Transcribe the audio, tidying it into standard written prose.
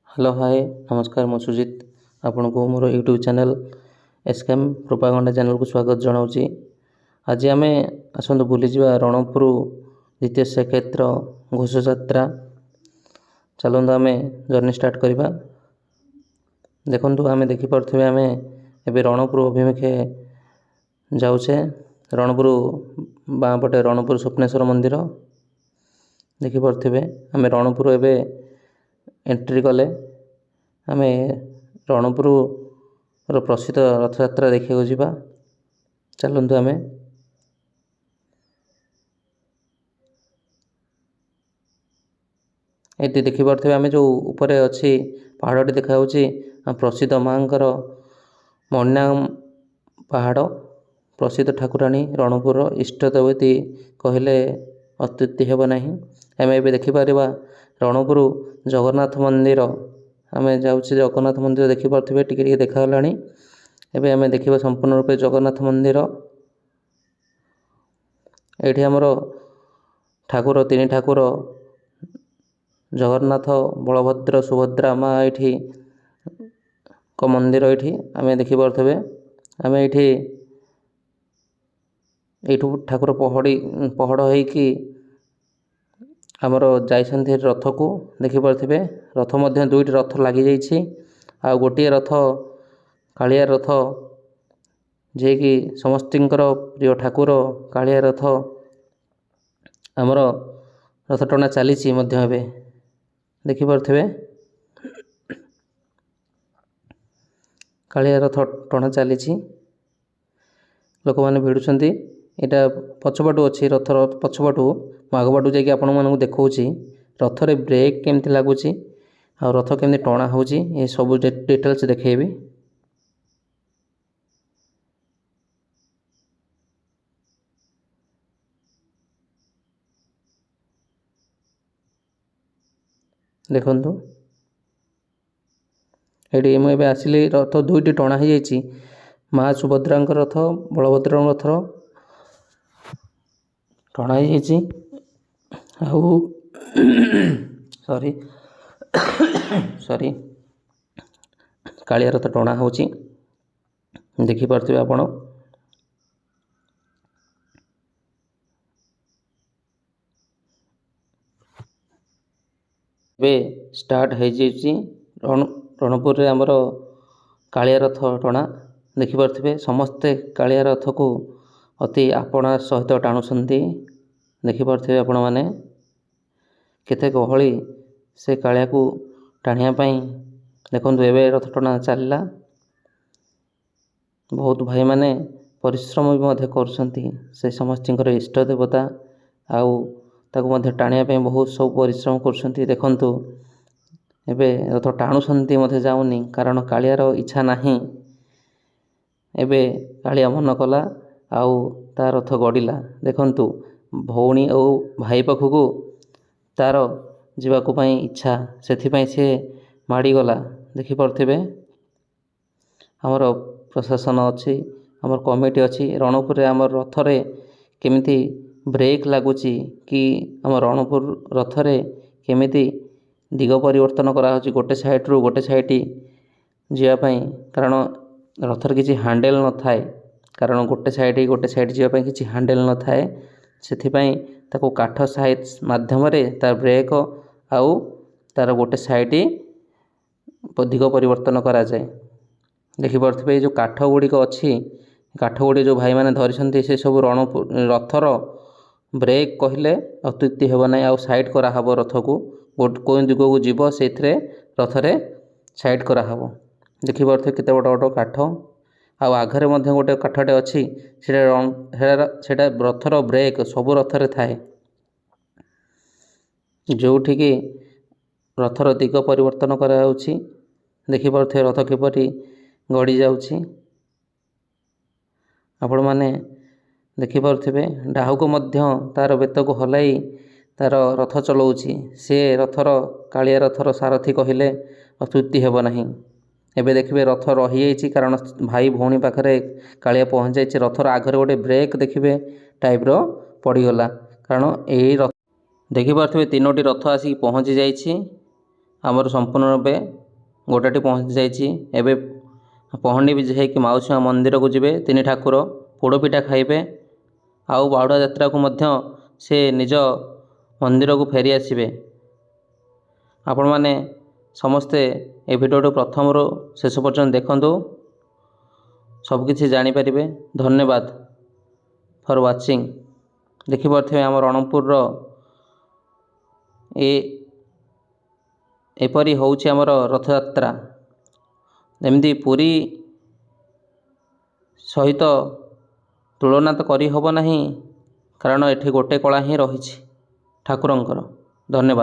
Hello, ହାଏ, ନମସ୍କାର। ମୁଁ ସୁଜିତ, ଆପଣଙ୍କୁ ମୋର ୟୁଟ୍ୟୁବ୍ ଚ୍ୟାନେଲ୍ ଏସ୍କେଏମ୍ ପ୍ରୋପାଗଣ୍ଡା ଚ୍ୟାନେଲ୍କୁ ସ୍ୱାଗତ ଜଣାଉଛି। ଆଜି ଆମେ ଆସନ୍ତୁ ବୁଲିଯିବା ରଣପୁର ଦ୍ୱିତୀୟ ଶ୍ରୀକ୍ଷେତ୍ର ଘୋଷଯାତ୍ରା। ଚାଲନ୍ତୁ, ଆମେ ଜର୍ଣ୍ଣି ଷ୍ଟାର୍ଟ କରିବା। ଦେଖନ୍ତୁ, ଆମେ ଦେଖିପାରୁଥିବେ, ଆମେ ଏବେ ରଣପୁର ଅଭିମୁଖେ ଯାଉଛେ। ରଣପୁର ବାଁ ପଟେ ରଣପୁର ସ୍ୱପ୍ନେଶ୍ୱର ମନ୍ଦିର ଦେଖିପାରୁଥିବେ। ଆମେ ରଣପୁର ଏବେ ଏଣ୍ଟ୍ରି କଲେ। ଆମେ ରଣପୁରର ପ୍ରସିଦ୍ଧ ରଥଯାତ୍ରା ଦେଖିବାକୁ ଯିବା। ଚାଲନ୍ତୁ ଆମେ। ଏଠି ଦେଖିପାରୁଥିବେ, ଆମେ ଯେଉଁ ଉପରେ ଅଛି ପାହାଡ଼ଟି ଦେଖାଯାଉଛି, ପ୍ରସିଦ୍ଧ ମାଆଙ୍କର ମଣିନାଗ ପାହାଡ଼, ପ୍ରସିଦ୍ଧ ଠାକୁରାଣୀ, ରଣପୁରର ଇଷ୍ଟ ଦେବତୀ କହିଲେ ଅତ୍ୟୁକ୍ତି ହେବ ନାହିଁ। ଆମେ ଏବେ ଦେଖିପାରିବା ରଣପୁର ଜଗନ୍ନାଥ ମନ୍ଦିର। ଆମେ ଯାଉଛେ ଜଗନ୍ନାଥ ମନ୍ଦିର। ଦେଖିପାରୁଥିବେ, ଟିକେ ଟିକେ ଦେଖାଗଲାଣି। ଏବେ ଆମେ ଦେଖିବା ସମ୍ପୂର୍ଣ୍ଣ ରୂପେ ଜଗନ୍ନାଥ ମନ୍ଦିର। ଏଇଠି ଆମର ଠାକୁର, ତିନି ଠାକୁର, ଜଗନ୍ନାଥ, ବଳଭଦ୍ର, ସୁଭଦ୍ରା ମା ଏଇଠି ଙ୍କ ମନ୍ଦିର ଏଇଠି ଆମେ ଦେଖିପାରୁଥିବେ। ଆମେ ଏଇଠି ଏଇଠୁ ଠାକୁର ପହଡ଼ି ପହଡ଼ ହେଇକି ଆମର ଯାଇଛନ୍ତି ରଥକୁ। ଦେଖିପାରୁଥିବେ, ରଥ ମଧ୍ୟ ଦୁଇଟି ରଥ ଲାଗିଯାଇଛି। ଆଉ ଗୋଟିଏ ରଥ କାଳିଆ ରଥ, ଯିଏକି ସମସ୍ତଙ୍କର ପ୍ରିୟ ଠାକୁର କାଳିଆ ରଥ। ଆମର ରଥ ଟଣା ଚାଲିଛି ମଧ୍ୟ ଏବେ। ଦେଖିପାରୁଥିବେ, କାଳିଆ ରଥ ଟଣା ଚାଲିଛି, ଲୋକମାନେ ଭିଡ଼ୁଛନ୍ତି। ଏଇଟା ପଛପଟୁ ଅଛି, ରଥର ପଛପଟୁ। ମୁଁ ଆଗପଟୁ ଯାଇକି ଆପଣମାନଙ୍କୁ ଦେଖାଉଛି ରଥରେ ବ୍ରେକ୍ କେମିତି ଲାଗୁଛି ଆଉ ରଥ କେମିତି ଟଣା ହେଉଛି, ଏସବୁ ଡିଟେଲ୍ସ ଦେଖେଇବି। ଦେଖନ୍ତୁ, ଏଇଠି ମୁଁ ଏବେ ଆସିଲି। ରଥ ଦୁଇଟି ଟଣା ହେଇଯାଇଛି, ମା ସୁଭଦ୍ରାଙ୍କ ରଥ, ବଳଭଦ୍ରଙ୍କ ରଥ ଟଣା ହେଇଯାଇଛି। ଆଉ ସରି ସରି, କାଳିଆ ରଥ ଟଣା ହେଉଛି, ଦେଖିପାରୁଥିବେ ଆପଣ। ଏବେ ଷ୍ଟାର୍ଟ ହେଇଯାଇଛି ରଣପୁରରେ ଆମର କାଳିଆ ରଥ ଟଣା। ଦେଖିପାରୁଥିବେ, ସମସ୍ତେ କାଳିଆ ରଥକୁ ଅତି ଆପଣା ସହିତ ଟାଣୁଛନ୍ତି। ଦେଖିପାରୁଥିବେ ଆପଣମାନେ, କେତେ ଗହଳି ସେ କାଳିଆକୁ ଟାଣିବା ପାଇଁ। ଦେଖନ୍ତୁ, ଏବେ ରଥ ଟଣା ଚାଲିଲା। ବହୁତ ଭାଇମାନେ ପରିଶ୍ରମ ବି ମଧ୍ୟ କରୁଛନ୍ତି। ସେ ସମସ୍ତଙ୍କର ଇଷ୍ଟ ଦେବତା, ଆଉ ତାକୁ ମଧ୍ୟ ଟାଣିବା ପାଇଁ ବହୁତ ସବୁ ପରିଶ୍ରମ କରୁଛନ୍ତି। ଦେଖନ୍ତୁ, ଏବେ ରଥ ଟାଣୁଛନ୍ତି ମଧ୍ୟ ଯାଉନି, କାରଣ କାଳିଆର ଇଚ୍ଛା ନାହିଁ। ଏବେ କାଳିଆ ମନ କଲା ଆଉ ତା ରଥ ଗଡ଼ିଲା। ଦେଖନ୍ତୁ, ଭଉଣୀ ଆଉ ଭାଇ ପାଖକୁ ତାର ଯିବାକୁ ପାଇଁ ଇଚ୍ଛା, ସେଥିପାଇଁ ସିଏ ମାଡ଼ିଗଲା। ଦେଖିପାରୁଥିବେ, ଆମର ପ୍ରଶାସନ ଅଛି, ଆମର କମିଟି ଅଛି ରଣପୁରରେ। ଆମର ରଥରେ କେମିତି ବ୍ରେକ୍ ଲାଗୁଛି କି ଆମ ରଣପୁର ରଥରେ କେମିତି ଦିଗ ପରିବର୍ତ୍ତନ କରାହେଉଛି ଗୋଟେ ସାଇଡ଼ରୁ ଗୋଟେ ସାଇଡ଼ ଯିବା ପାଇଁ, କାରଣ ରଥରେ କିଛି ହ୍ୟାଣ୍ଡେଲ୍ ନଥାଏ। କାରଣ ଗୋଟେ ସାଇଡ଼ ଗୋଟେ ସାଇଡ଼ ଯିବା ପାଇଁ କିଛି ହ୍ୟାଣ୍ଡେଲ୍ ନଥାଏ, ସେଥିପାଇଁ ତାକୁ କାଠ ସାଇଜ୍ ମାଧ୍ୟମରେ ତା ବ୍ରେକ୍ ଆଉ ତାର ଗୋଟେ ସାଇଡ଼ ଦିଗ ପରିବର୍ତ୍ତନ କରାଯାଏ। ଦେଖିପାରୁଥିବେ, ଏଇ ଯେଉଁ କାଠ ଗୁଡ଼ିକ ଅଛି, କାଠ ଗୁଡ଼ିକ ଯେଉଁ ଭାଇମାନେ ଧରିଛନ୍ତି, ସେ ସବୁ ରଣପୁର ରଥର ବ୍ରେକ୍ କହିଲେ ଅତ୍ୟୁକ୍ତି ହେବ ନାହିଁ। ଆଉ ସାଇଡ଼୍ କରାହେବ ରଥକୁ, କେଉଁ ଦିଗକୁ ଯିବ ସେଇଥିରେ ରଥରେ ସାଇଡ଼୍ କରାହେବ। ଦେଖିପାରୁଥିବେ, କେତେ ବଡ଼ ବଡ଼ କାଠ। ଆଉ ଆଗରେ ମଧ୍ୟ ଗୋଟେ କାଠଟେ ଅଛି, ସେଇଟା ସେଇଟା ରଥର ବ୍ରେକ୍ ସବୁ ରଥରେ ଥାଏ, ଯେଉଁଠିକି ରଥର ଦିଗ ପରିବର୍ତ୍ତନ କରାଯାଉଛି। ଦେଖିପାରୁଥିବେ, ରଥ କିପରି ଗଡ଼ି ଯାଉଛି ଆପଣମାନେ ଦେଖିପାରୁଥିବେ। ଡାହୁକ ମଧ୍ୟ ତାର ବେତକୁ ହଲାଇ ତାର ରଥ ଚଲାଉଛି। ସେ ରଥର, କାଳିଆ ରଥର ସାରଥି କହିଲେ ଅତ୍ୟୁକ୍ତି ହେବ ନାହିଁ। ଏବେ ଦେଖିବେ, ରଥ ରହିଯାଇଛି, କାରଣ ଭାଇ ଭଉଣୀ ପାଖରେ କାଳିଆ ପହଞ୍ଚାଇଛି। ରଥର ଆଗରେ ଗୋଟେ ବ୍ରେକ୍ ଦେଖିବେ ଟାଇପ୍ର ପଡ଼ିଗଲା, କାରଣ ଏଇ ରଥ ଦେଖିପାରୁଥିବେ, ତିନୋଟି ରଥ ଆସିକି ପହଞ୍ଚି ଯାଇଛି। ଆମର ସମ୍ପୂର୍ଣ୍ଣ ରୂପେ ଗୋଟାଟି ପହଞ୍ଚି ଯାଇଛି। ଏବେ ପହଣ୍ଡି ବିଜେ ହେଇକି ମାଉସୀ ମା ମନ୍ଦିରକୁ ଯିବେ ତିନି ଠାକୁର, ପୋଡ଼ପିଠା ଖାଇବେ ଆଉ ବାହୁଡ଼ା ଯାତ୍ରାକୁ ମଧ୍ୟ ସେ ନିଜ ମନ୍ଦିରକୁ ଫେରି ଆସିବେ। ଆପଣମାନେ ସମସ୍ତେ ଏ ଭିଡ଼ିଓଟି ପ୍ରଥମରୁ ଶେଷ ପର୍ଯ୍ୟନ୍ତ ଦେଖନ୍ତୁ, ସବୁକିଛି ଜାଣିପାରିବେ। ଧନ୍ୟବାଦ ଫର୍ ୱାଚିଂ। ଦେଖିପାରୁଥିବେ ଆମ ରଣପୁରର ଏପରି ହେଉଛି ଆମର ରଥଯାତ୍ରା। ଏମିତି ପୁରୀ ସହିତ ତୁଳନା ତ କରିହେବ ନାହିଁ, କାରଣ ଏଠି ଗୋଟେ କଳା ହିଁ ରହିଛି ଠାକୁରଙ୍କର। ଧନ୍ୟବାଦ।